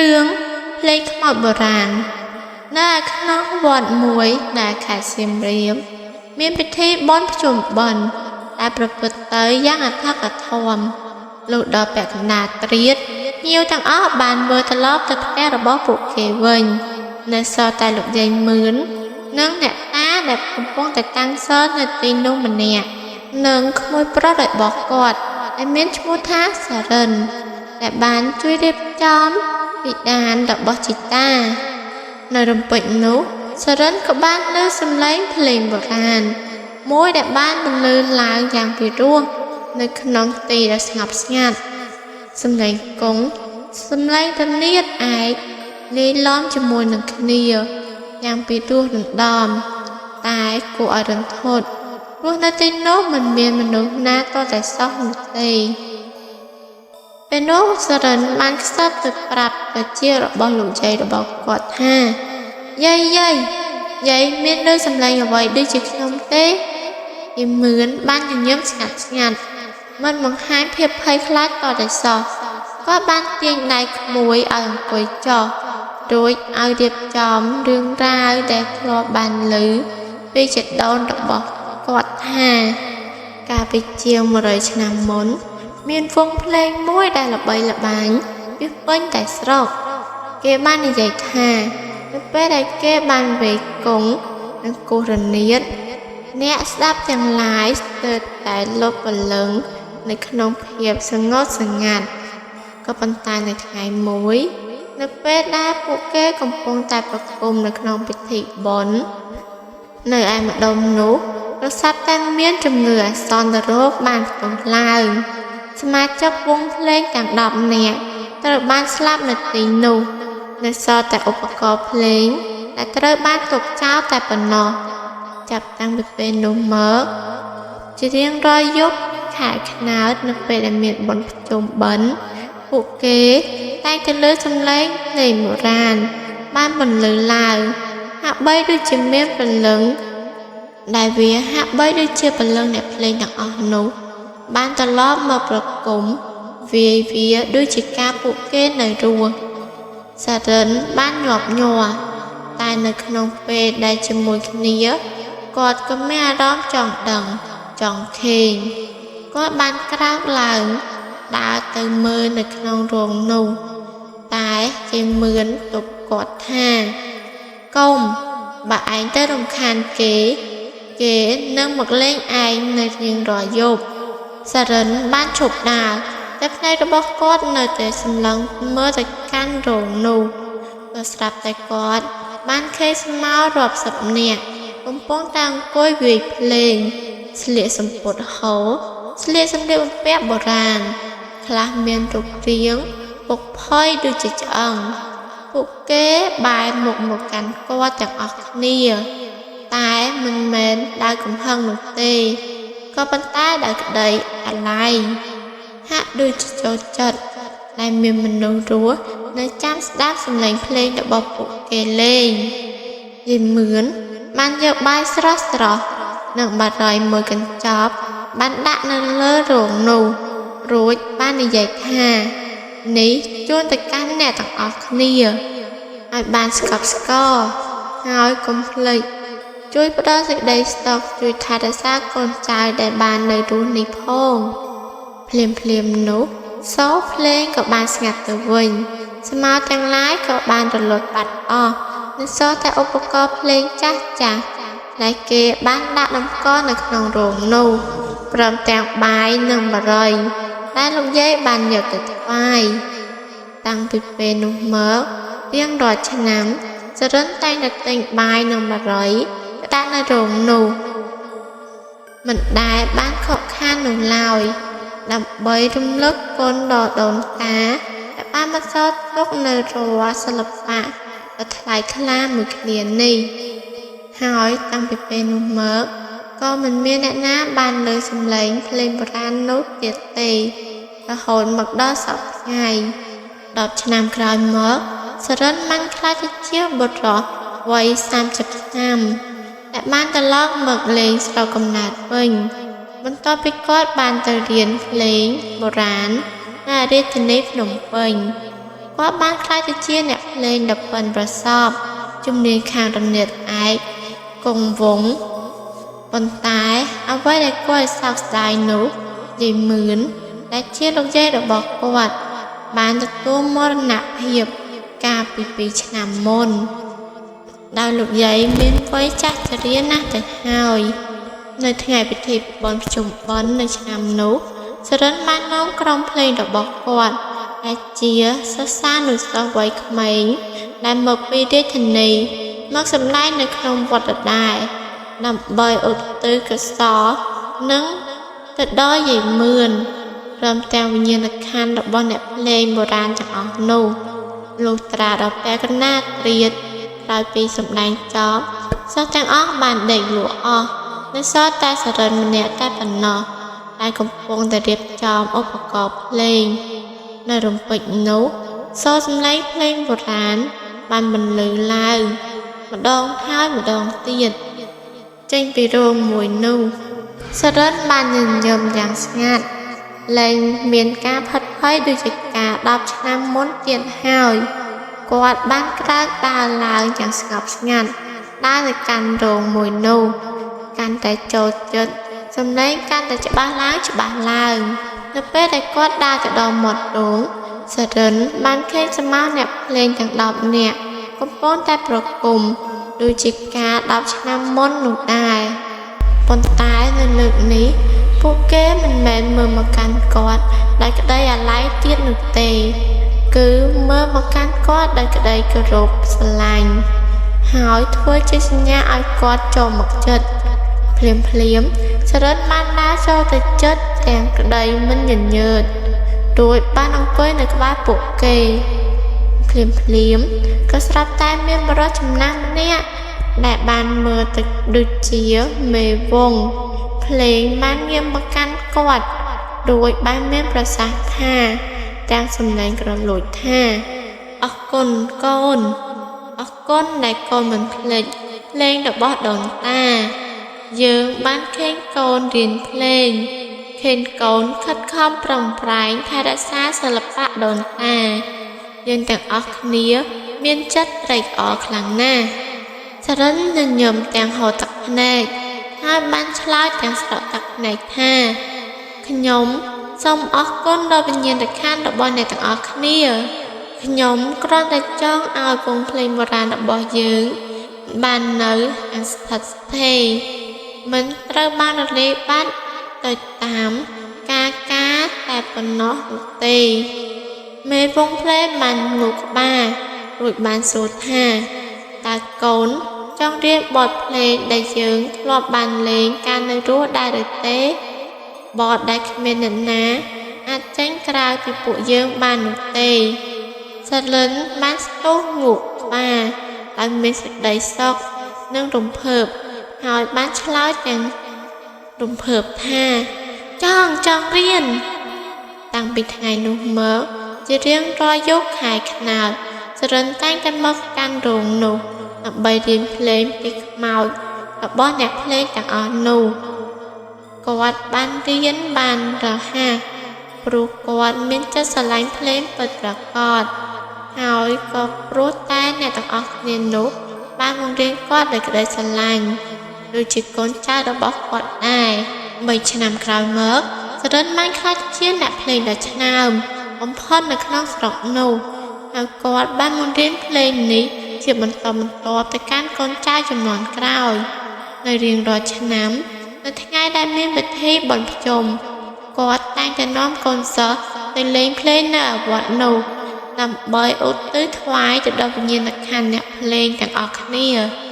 រឿងភ្លេងខ្មោចបុរាណនៅក្នុងវត្តមួយនៅខេត្តសៀមរាបមានពិធីបុណ្យភ្ជុំបិណ្ឌដែលប្រព្រឹត្តទៅយ៉ាងអធិកអធមលុះដល់ពាក់កណ្ដាលទ្រៀតភ្ញៀវទាំងអស់បានវិលត្រឡប់ទៅផ្ទះរបស់ពួកគេវិញនៅសល់តែលោកយាយមឿននិងអ្នកតាដែលកំពុងតែតាំងសីលនៅទីនោះម្នាក់និងក្មួយប្រុសរបស់គាត់ដែលមានឈ្មោះថាសារិនដែលបានជួយរៀបចំពិដានរបស់ជីតានៅរំពេចនោះសារិនក៏បានឮសំឡេងភ្លេងបុរាណមួយដែលបានបន្លឺឡើងយ៉ាងពិរោះនៅក្នុងទីដ៏ស្ងប់ស្ងាត់សំឡេងគង់សំឡេងរនាតឯកលាយឡំជាមួយនឹងគ្នាយ៉ាងពិរោះរណ្ដំតែគួរឲ្យរន្ធត់ព្រោះនៅទីនោះមិនមានមនុស្សណាតតែសោះនោះទេពេលនោះសរិនបានខ្សឹបទៅប្រាប់តាជារបស់លោកយាយរបស់គាត់ថាយាយយាយយាយមានឮសំឡេងអ្វីដូចជាខ្ញុំទេយីមឿនបានញញឹមស្ងាត់ស្ងាត់មិនបង្ហាញភាពភ័យខ្លាចតតែសោះគាត់បានទាញដៃក្មួយឲ្យអង្គុយចុះរួចឲ្យរៀបចំរឿងរ៉ាវដែលធ្លាប់បានឮពីជីដូនរបស់គាត់ថាកាលពីជាង100ឆ្នាំមុនមានវង់ភ្លេងមួយដែលល្បីល្បាញពាសពេញតែស្រុកគេបាននិយាយថានៅពេលដែលគេបានវេគង់និងគោះរនាតអ្នកស្ដាប់ទាំងឡាយស្ទើរតែលុបព្រលឹងនៅក្នុងភាពសងត់សងាត់ក៏ប៉ុន្តែនៅថ្ងៃមួយនៅពេលដែលពួកគេកំពុងតែប្រគំនៅក្នុងពិធីបុណ្យនៅឯម្ដុំនោះប្រសពតែមានជំងឺអាសន្នរោគបានផ្ទុះឡើងសមាជិកវង់ភ្លេងទាំង10នាក់ត្រូវបានស្លាប់នៅទីនោះនៅសល់តែឧបករណ៍ភ្លេងដែលត្រូវបានទុកចោលតែប៉ុណ្ណោះចាប់តាំងពីពេលនោះមកជារៀងរាល់យប់ខែខ្នើតនៅពេលដែលមានបុណ្យភ្ជុំបិណ្ឌពួកគេតែងតែលើសំឡេងភ្លេងបុរាណបានបន្លឺឡើងហាក់បីដូចជាមានព្រលឹងដែលវាហាក់បីដូចជាព្រលឹងអ្នកភ្លេងទាំងអស់នោះបានត្រឡប់មកប្រគំវាយវាដូចជាការពួកគេនៅរស់សារិនបានញាប់ញ័រតែនៅក្នុងពេលដែលជាមួយគ្នាគាត់ក៏មានអារម្មណ៍ចង់ដឹងចង់ខេងគាត់បានក្រោកឡើងដើរទៅមើលនៅក្នុងរោងនោះតែគេមឿនទប់គាត់ថាកុំបើឯងទៅរំខានគេគេនឹងមកលេងឯងនៅរៀងរាល់យប់សារិនបានឈប់ដើរតែភ្នែករបស់គាត់នៅតែសម្លឹងមើលទៅកាន់រោងនោះក៏ស្រាប់តែគាត់បានឃើញស្មោរាប់សិបនាក់កំពុងតែអង្គុយវាយភ្លេងស្លៀកសំពត់ហូរស្លៀកសម្លៀកបំពាក់បុរាណខ្លះមានរូបរាងពុកផុយដូចជាឆ្អឹងពួកគេបែរមុខមកកាន់គាត់ទាំងអស់គ្នាតែមិនមែនដោយកំហឹងនោះទេក៏ប៉ុន្តែដោយក្តីអាល័យហាក់ដូចជាចូលចិត្តដែលមានមនុស្សរស់នៅចាំស្ដាប់សំឡេងភ្លេងរបស់ពួកគេលេងយីមឿនបានយកបាយស្រស់ស្រស់និងបារីមួយកញ្ចប់បានដាក់នៅលើរោងនោះរួចបាននិយាយថានេះជូនទៅកាន់អ្នកទាំងអស់គ្នាឲ្យបានស្កប់ស្កល់ហើយកុំភ្លេចជួយផ្ដល់សេចក្តីសុខជួយថែរក្សាកូនចៅដែលបាននៅរស់នេះផងភ្លាមភ្លាមនោះសូរភ្លេងក៏បានស្ងាត់ទៅវិញស្មៅទាំងឡាយក៏បានរលត់បាត់អស់នៅសល់តែឧបករណ៍ភ្លេងចាស់ចាស់ដែលគេបានដាក់តម្កល់នៅក្នុងរោងនោះព្រមទាំងបាយនិងបារីដែលលោកយាយបានយកទៅថ្វាយតាំងពីពេលនោះមករៀងរាល់ឆ្នាំសរិនតែងតែទិញបាយនិងបារីដាក់នៅរោងនោះមិនដែលបានខកខាននោះឡើយដើម្បីរំលឹកគុណដល់ដូនតាដែលបានបន្សល់ទុកនៅរាល់សិល្បៈដ៏ថ្លៃថ្លាមួយគ្នានេះហើយតាំងពីពេលនោះមកក៏មិនមានអ្នកណាបានលើសំឡេងភ្លេងបុរាណនោះទៀតទេរហូតមកដល់សព្វថ្ងៃ10ឆ្នាំក្រោយមកសរិនបានក្លាយទៅជាបុរសវ័យ30ឆ្នាំដែលបានត្រឡប់មកលេងស្រុកកំណើតវិញបន្ទាប់ពីគាត់បានទៅរៀនភ្លេងបុរាណនៅរាជធានីភ្នំពេញ គាត់បានក្លាយទៅជាអ្នកភ្លេងដ៏ប៉ិនប្រសប់ជំនាញខាងរនាតឯកគង់វង្សប៉ុន្តែអ្វីដែលគួរឲ្យសោកស្ដាយនោះយាយមឿនដែលជាលោកយាយរបស់គាត់បានទទួលមរណភាពកាលពី2ឆ្នាំមុនដោយលោកយាយមានវ័យចាស់ជរាណាស់ទៅហើយនៅថ្ងៃពិធីបុណ្យភ្ជុំបិណ្ឌនៅឆ្នាំនោះសរិនបាននាំក្រុមភ្លេងរបស់គាត់ដែលជាសិស្សានុសិស្សវ័យក្មេងដែលមកពីរាជធានីមកសម្ដែងនៅក្នុងវត្តដដែលដើម្បីឧទ្ទិសកុសលនិងទៅដល់យាយមឿនព្រមទាំងវិញ្ញាណក្ខន្ធរបស់អ្នកភ្លេងបុរាណទាំងអស់នោះលុះត្រាដល់ពាក់កណ្ដាលត្រៀតក្រោយពីសម្ដែងចប់សិស្សទាំងអស់បានដេកលក់អស់នៅសល់តែសរិនម្នាក់តែប៉ុណ្ណោះដែលកំពុងតែរៀបចំឧបករណ៍ភ្លេងនៅរំពេចនោះសូរសំឡេងភ្លេងបុរាណបានបន្លឺឡើងម្ដងហើយម្ដងទៀតចេញពីរោងមួយនោះសរិនបានញញឹមយ៉ាងស្ងាត់លែងមានការផិតភ័យដូចជាការ10ឆ្នាំមុនទៀតហើយគាត់បានក្រោកដើរឡើងយ៉ាងស្ងប់ស្ងាត់ដើរទៅកាន់រោងមួយនោះកាន់តែចូលចិត្តសំឡេងកាន់តែច្បាស់ឡើងច្បាស់ឡើងនៅពេលដែលគាត់ដើរទៅដល់មាត់រោងសរិនបានឃើញស្រមោលអ្នកភ្លេងទាំង10នាក់កំពុងតែប្រគំដូចជាការ10ឆ្នាំមុននោះដែរប៉ុន្តែនៅលើកនេះពួកគេមិនមែនមើលមកកាន់គាត់ដោយក្តីអាល័យទៀតនោះទេគឺមើលមកកាន់គាត់ដោយក្តីគោរពស្រឡាញ់ហើយធ្វើជាសញ្ញាឲ្យគាត់ចូលមកចិត្តភ្លាមភ្លាមសរិនបានដើរចូលទៅចិត្តទាំងក្តីមិនញញើតរួចបានអង្គុយនៅក្បែរពួកគេភ្លាមភ្លាមក៏ស្រាប់តែមានបុរសចំណាស់ម្នាក់ដែលបានមើលទៅដូចជាមេវងភ្លេងបានងាកមកកាន់គាត់រួចបានមានប្រសាសន៍ថាទាំងសំឡេងក្រលួចថាអរគុណកូនអរគុណដែលកូនមិនភ្លេចភ្លេងរបស់ដូនតាយើងបានឃើញកូនរៀនភ្លេងឃើញកូនខិតខំប្រឹងប្រែងថែរក្សាសិល្បៈដូនតាយើងទាំងអស់គ្នាមានចិត្តត្រេកអរខ្លាំងណាស់សរិនញញឹមទាំងហូរទឹកភ្នែកហើយបានឆ្លើយទាំងស្រក់ទឹកភ្នែកថាខ្ញុំសូមអរគុណដល់វិញ្ញាណក្ខន្ធរបស់អ្នកទាំងអស់គ្នាខ្ញុំគ្រាន់តែចង់ឲ្យវងភ្លេងបុរាណរបស់យើងបាននៅស្ថិតស្ថេរមិនត្រូវបានរលាយបាត់ទៅតាមការការតែប៉ុណ្ណោះនោះទេមេវងភ្លេងបានងូក្បាលរួចបានសួរថាតើកូនចង់រៀនបទភ្លេងដែលយើងធ្លាប់បានលេងកាលនៅរស់ដែរឬទេបទដែលគ្មានអ្នកណាអាចចេញក្រៅពីពួកយើងបាននោះទេសរិនបានស្ទុះងូក្បាលដោយមានសេចក្តីសុខនិងរំភើបហើយបានឆ្លើយទាំងរំភើបថាចង់រៀនតាំងពីថ្ងៃនោះមកជារៀងរាល់យប់ខែខ្នើតសរិនតែងតែមកកាន់រោងនោះដើម្បីរៀនភ្លេងពីខ្មោចរបស់អ្នកភ្លេងទាំងអស់នោះគាត់បានរៀនបានរហ័សព្រោះគាត់មានចិត្តស្រឡាញ់ភ្លេងពិតប្រាកដហើយក៏ព្រោះតែអ្នកទាំងអស់គ្នានោះបានបង្រៀនគាត់ដោយក្តីស្រឡាញ់ដូចជាកូនចៅរបស់គាត់ដែរ3ឆ្នាំក្រោយមកសរិនបានក្លាយជាអ្នកភ្លេងដ៏ឆ្នើមបំផុតនៅក្នុងស្រុកនោះហើយគាត់បានបង្រៀនភ្លេងនេះជាបន្តបន្ទាប់ទៅកាន់កូនចៅជំនាន់ក្រោយនៅរៀងរាល់ឆ្នាំនៅថ្ងៃដែលមានពិធីបុណ្យភ្ជុំគាត់តែងតែនាំកូនសិស្សទៅលេងភ្លេងនៅឯវត្តនោះដើម្បីឧទ្ទិសថ្វាយទៅដល់វិញ្ញាណក្ខន្ធអ្នកភ្លេងទាំងអស់គ្នា។